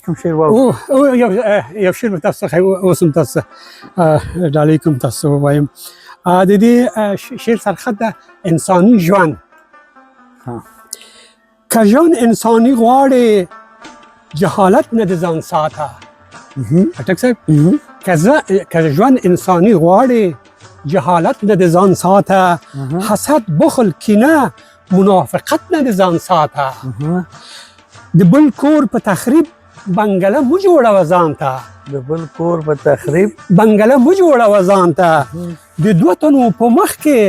کوم شعر واورو؟ او یو شعر به تاسو څخه اوس هم تاسو ډالۍ کوم، تاسو ووایم. د دې شعر سرخط ده انساني ژوند. که ژوند انساني غواړې، جهالت نه د ځان ساته. خټک صاحب، که ژوند انساني غواړې، جهالت نه د ځان ساته، حسد، بخل، کینه، منافقت نه د ځان ساته. د بل کور په تخریب بنګله مو جوړوه ځان ته. د بل کور په تخریب بنګله مو جوړوه ځان ته. د دوه تنو په مخ کې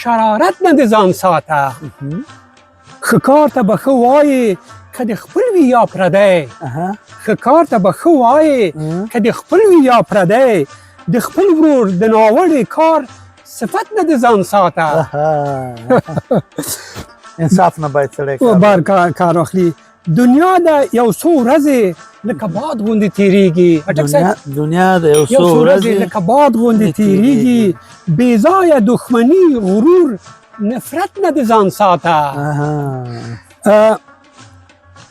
شرارت نه د ځان ساته. ښه کار ته به ښه وایې که د خپل وي یا پردی. ښه کار ته به ښه وایې که د خپل وي یا پردی، د خپل ورور د ناوړې کار صفت نه د ځان ساته. انصاف نه باید سړی کار بار کار واخلي. دنیا د یو څو ورځې لکه باد غوندې تیریږي. خټک صاحب، دنیا د یو یو څو څو ورځې ورځې لکه باد غوندې تیریږي، بې ځایه دښمني، غرور، نفرت نه د ځان ساته.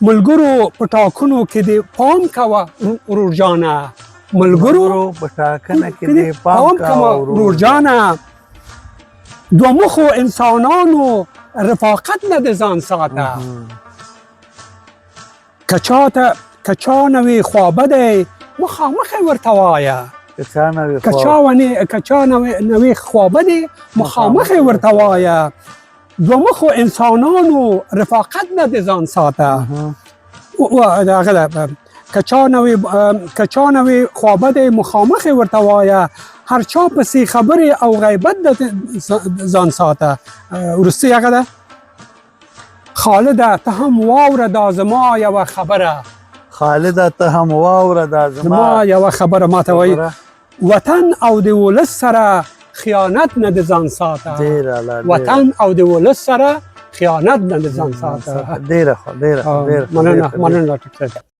ملګرو په ټاکنو کې دې پام کوه ورور جانه. ملګرو په ټاکنه کې دې پام کوه ورور جانه. دوه مخو انسانانو رفاقت نه د ځان ساته. که چاته که چا نه وي خوابه دی، مخامخ یې ورته وایه. که چا نه وي که چا ونه که چا نه وي خوابه دی، مخامخ یې ورته وایه. دوه مخو انسانانو رفاقت نه د ځان ساته. هغه ده، که چا نه وي خوابه دی، مخامخ یې ورته وایه. هر چا پسې خبرې او غیبت د ځان ساته. وروستۍ هغه ده. خالده ته هم واوره دا زما یوه خبره. خالده ته هم واوره دا زما زما یوه خبره. ماته وایي خبره. وطن او د ولس سره خیانت نه د ځان ساته. ډېر اعلی، ډېر. وطن او د ولس سره خیانت نه د ځان ساته. ډېره ښه، ډېره ښه، ډېره ښه، مننه. ډېره ښه. مننه ډاکټر صاحب.